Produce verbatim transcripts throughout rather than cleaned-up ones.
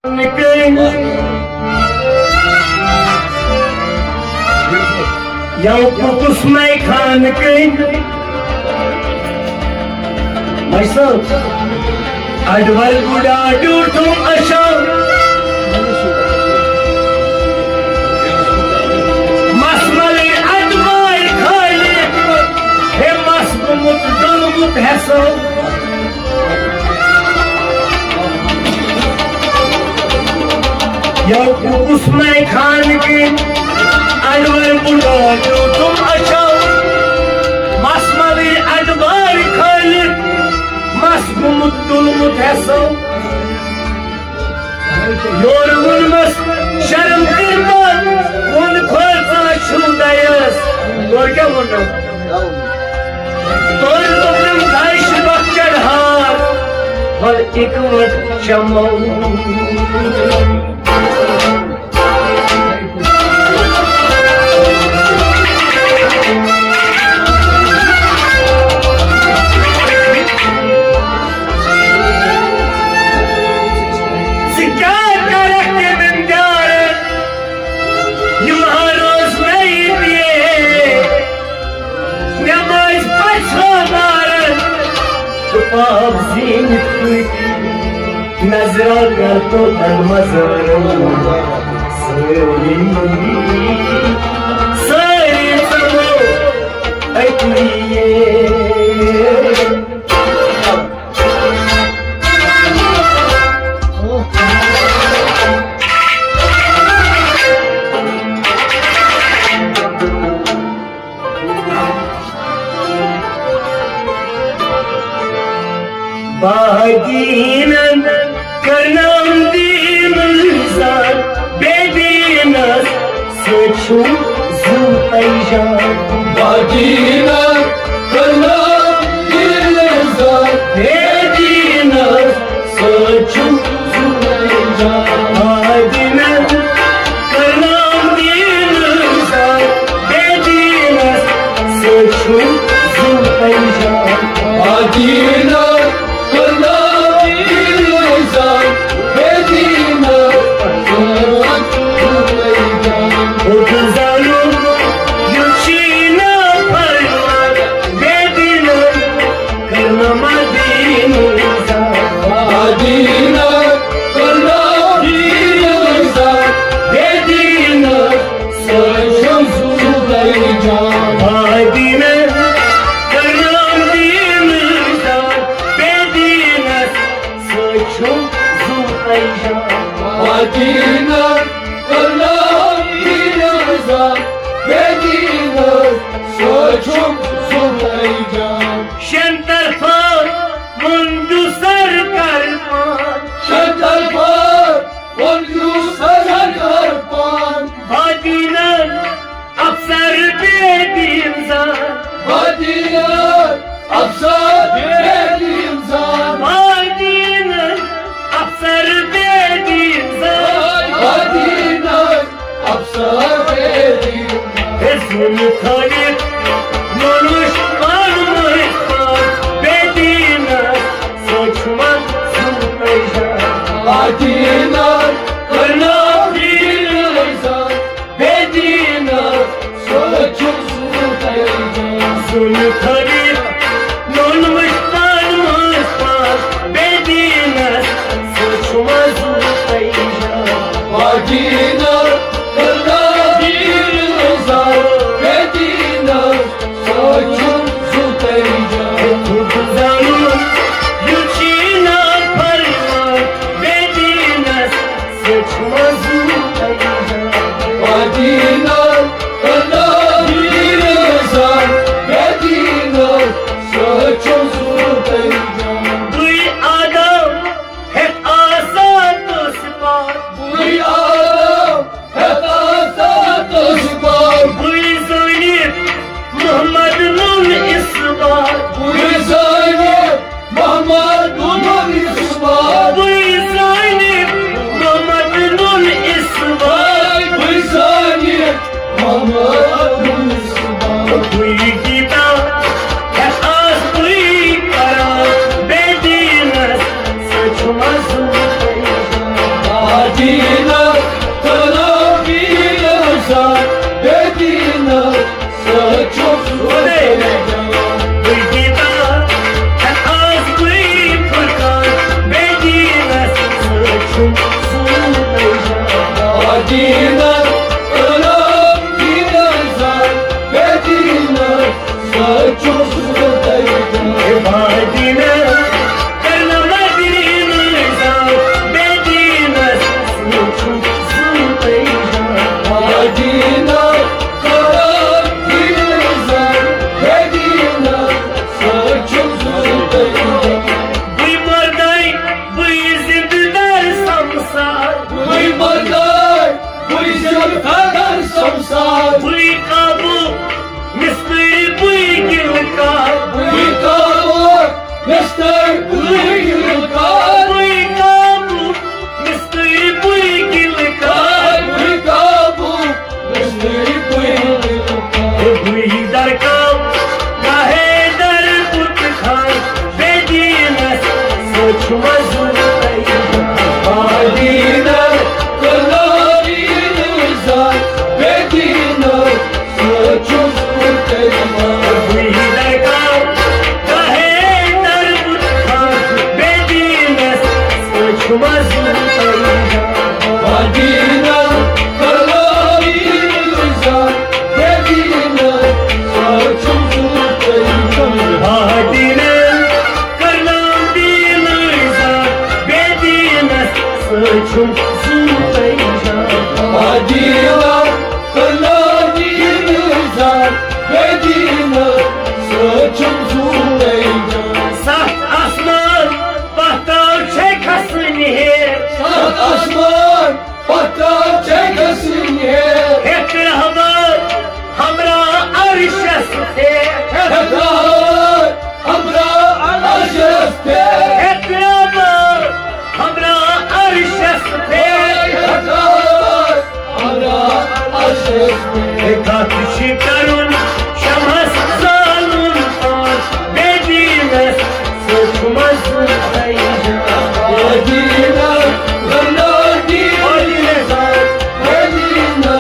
U پوپس مے خان کن مے صٲب، اڈول گڈا ڈیوٹھم issue. مس ملے اڈوار خالی، ہے مس گوٚمُت ڈوٚلمُت ہیسو۔ یو کُس مے خان کن اڈور بُڈا ڈیوٹھم اشو۔ مس ملے اڈوار خالی، مس گوٚمُت ڈوٚلمُت ہیسو۔ یور ووٚنمس شرم کٔرِتھ، ووٚن کھوژان چھُو دَیَس۔ تورٕ کیٛاہ ووٚنُم؟ تورٕ دوٚپُم دَے چھِ بۄکچَن ہار، وَلہٕ اِکوَٹ چَمو۔ ژٕ کیٛاہ کَرَکھ تِمَن پیارَن؟ یِم ہا روز نٔے پیے، مےٚ مٲج پَژھو مارَن۔ تہٕ پاپ زیٖنِتھ کۭتۍ نظرا کر تو در مزارو۔ سٲری، سٲری ژَمو أتی۔ بادینن کرنام دین زار، بے دینس سوچو زو پیجان۔ بادینن کرنام دین زار، بے دینس سوچو زو پیجان۔ بادینن کرنام دین زار، بے دینس سوچو زو پیجان۔ بادینن کرنام دین زار، بے دینس سوچو زو پیجان۔ او زالو یوچینا پروا، بے دینس کرنام دین زار۔ بادینن کرنام دین زار، بے دینس سوچو زو پیجان۔ بادینن کرنام دین زار، بے دینس سوچو زو پیجان۔ بادینن کرنام دین زار، بے دینس سوچو زو پیجان۔ شین طرفن ووٚن دُسر کر پان۔ شین طرفن ووٚن دُسر کر پان۔ بادینن افسر بے دین زار۔ بادینن افسر بے دین زار۔ بادینن افسر بے دین زار۔ بادینن افسر بے دین زار۔ حزن تھٲوِتھ نوٚنمُت پان مٔنٛزۍ پان بے دینس سوچ منٛز زُن پریشان۔ بادینن کرنام دین زار، بے دینس سوچو زو پیجان۔ زُن تھٲوِتھ نوٚنمُت پان مٔنٛزۍ پان بے دینس سوچ منٛز زُن پیجان۔ بادینن کرنام دین زار، بے دینس سوچو زو پیجان۔ خود زانو یوچینا پروا، بے دینس سوچ منٛز زُن پیجان۔ بادینن کرنام دین زار، بے دینس سوچو زو پیجان۔ بُے آدم ہیتھ آسان تس پار۔ بُے آدم ہیتھ آسان تس پار۔ بُے زٲنِتھ محمد نوٚن اس بار۔ بُے زٲنِتھ محمد نوٚن اس بار۔ بُے زٲنِتھ محمد نوٚن مدینہ، کلام بیٖنہٕ زان، مدینہ، سۭتۍ چھُم زُو تۄہہِ جان۔ بہٕ دیٖدار ہٮ۪تھ آز بٕے فرقان، مدینس سۭتۍ چھُم زُو تۄہہِ جان۔ مدینہ، کلام بیٖنہٕ زان، مدینہ، سۭتۍ چھُم زُو تۄہہِ جان۔ مدینہ، کرنہٕ مدینہٕ زان، مدینس سۭتۍ چھُم زُو تۄہہِ جان۔ مدینہ، کلام بیٖنہٕ زان، مدینہ، سۭتۍ چھُم زُو تۄہہِ جان۔ بٕے مردے، بٕے زِندٕ در سمسار۔ بٕے مردے، بٕے زِندٕ در سمسار۔ بٕے قابو مِستٕرۍ، بٕے گِلکار۔ بٕے قابو مِستٕرۍ، بٕے گِلکار۔ بٕے قابو مِستٕرۍ، بٕے گِلکار۔ بٕے قابو مِستٕرۍ، بٕے گِلکار۔ بٕے درکاو گاہے در بُت خان، مدینس سۭتۍ چھُم زُو تۄہہِ جان۔ مدینہ، کلام بیٖنہٕ زان، مدینہ، سۭتۍ چھُم زُو تۄہہِ جان۔ بٕے درکاو گاہے در بُت خان، مدینس سۭتۍ چھُم زُو تۄہہِ جان۔ مدینہ، کلام بیٖنہٕ زان، مدینہ، سۭتۍ چھُم زُو تۄہہِ جان۔ مدینہ، کلام بیٖنہٕ زان، مدینس سۭتۍ چھُم زُو تۄہہِ جان۔ مدینہ، کلام بیٖنہٕ زان، مدینہ، سۭتۍ چھُم زُو تۄہہِ جان۔ ستھ آسمان پتاو چھے کھسٕنۍ ہیرِ۔ ستھ آسمان پتاو چھے کھسٕنۍ ہیرِ۔ ہیٚتھ رہبر ہمراہ عرشس پھیرِ۔ ہیٚتھ رہبر ہمراہ عرشس پھیرِ۔ ہیٚتھ رہبر ہمراہ عرشس پھیرِ۔ ہیٚتھ رہبر ہمراہ عرشس پھیرِ۔ ہے کتھ چھِ کرُن شمس زالُن پان، مدینس سۭتۍ چھُم زُو تۄہہِ جان۔ مدینہ، غنی مدینہ، مدینہ،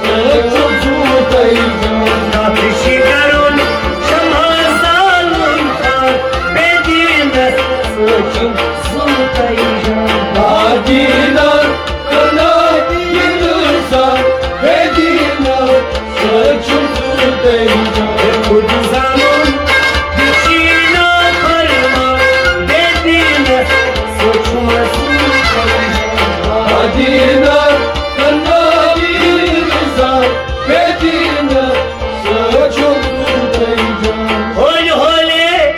سۭتۍ چھُم زُو تۄہہِ جان۔ کتھ چھِ کرُن شمس زالُن پان، مدینس سۭتۍ چھُم زُو تۄہہِ جان۔ مدینہ، کلام بیٖنہٕ زان، مدینہ، سۭتۍ چھُم زُو تۄہہِ جان۔ ہے خود زانُن یہِ چھی نافرمان، مدینس سۭتۍ چھُم زُو تۄہہِ جان۔ مدینہ، کلام بیٖنہٕ زان، مدینہ، سۭتۍ چھُم زُو تۄہہِ جان۔ ہولہِ ہولے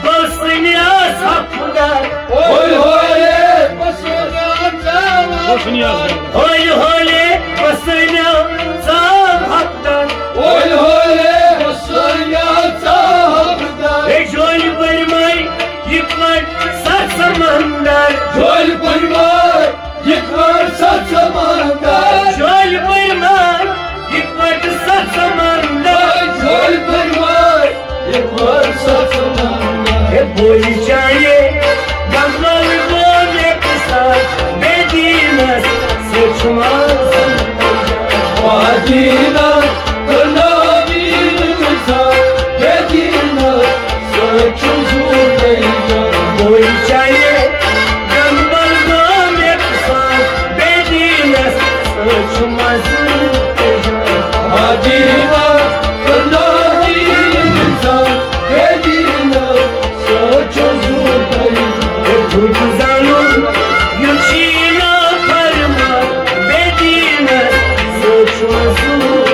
بسنیاس حقدار۔ ہولہِ ہولے بسنیاس حقدار۔ ہولہِ ہولے بسنیاس حقدار۔ ہولہِ ہولے بسنیاس حقدار۔ ہے جھولہِ پٲٹھۍ ماے یِتھ پٲٹھۍ ستھ سمندر۔ جھولہِ پٲٹھۍ ماے یِتھ پٲٹھۍ ستھ سمندر۔ جھولہِ پٲٹھۍ ماے یِتھ پٲٹھۍ ستھ سمندر۔ جھولہِ پٲٹھۍ ماے یِتھ پٲٹھۍ ستھ سمندر۔ ہے بوے چاہے گنگل گوٚو مےٚ کسان، مدینس سۭتۍ چھُم زُو تۄہہِ جان۔ مدینہ، کلام بیٖنہٕ زان، مدینہ، سۭتۍ چھُم زُو تۄہہِ جان۔ بوے چاہے گنگل گوٚو مےٚ کسان، مدینس سۭتۍ چھُم زُو تۄہہِ جان۔ مدینہ، کلام بیٖنہٕ زان، مدینہ، سۭتۍ چھُم زُو تۄہہِ جان۔ ہے خود زانُن یہِ چھی نافرمان، مدینس سۭتۍ چھُم زُو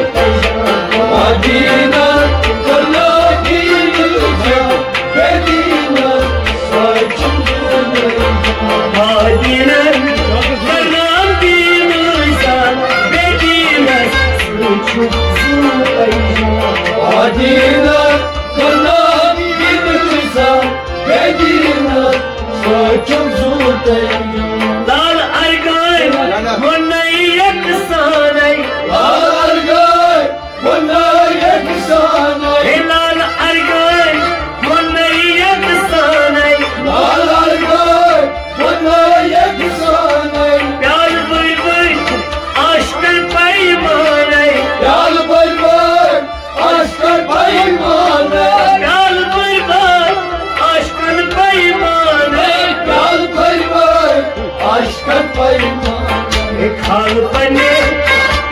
پیمانہ۔ اے کھال پننہِ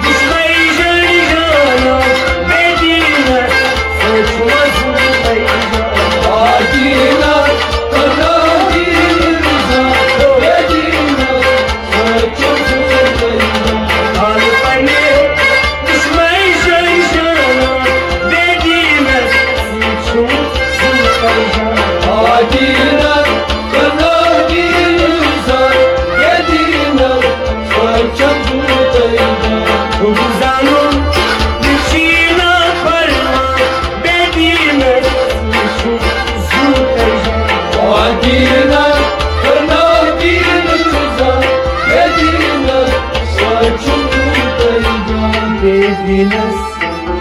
دشمنی جٲنی جانو، بے دینس سۭتۍ چھُ مظلوم پیمانہ۔ آ دینس، پناہ دین رضا، بے دینس سۭتۍ چھُ مظلوم پیمانہ۔ کھال پننہِ دشمنی جٲنی جانو، بے دینس سۭتۍ چھُ مظلوم پیمانہ۔ آ دینس، پناہ دین رضا، بے دینس سۭتۍ چھُ مظلوم پیمانہ۔ بہٕ زانُن، یہِ چھُے نافرمان، بے دینس سۭتۍ چھُ مظلوم پیمانہ۔ آ دینس، پناہ دین رضا، بے دینس سۭتۍ چھُ مظلوم پیمانہ۔ بے دینس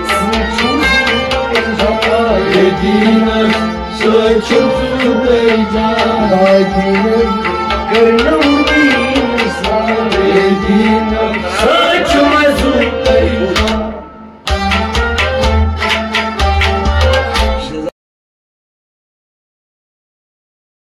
سۭتۍ چھُ مظلوم پیمانہ۔ بے دینس سۭتۍ چھُ مظلوم پیمانہ۔ آ دینس، کرناو دین اسلام۔ بے دینس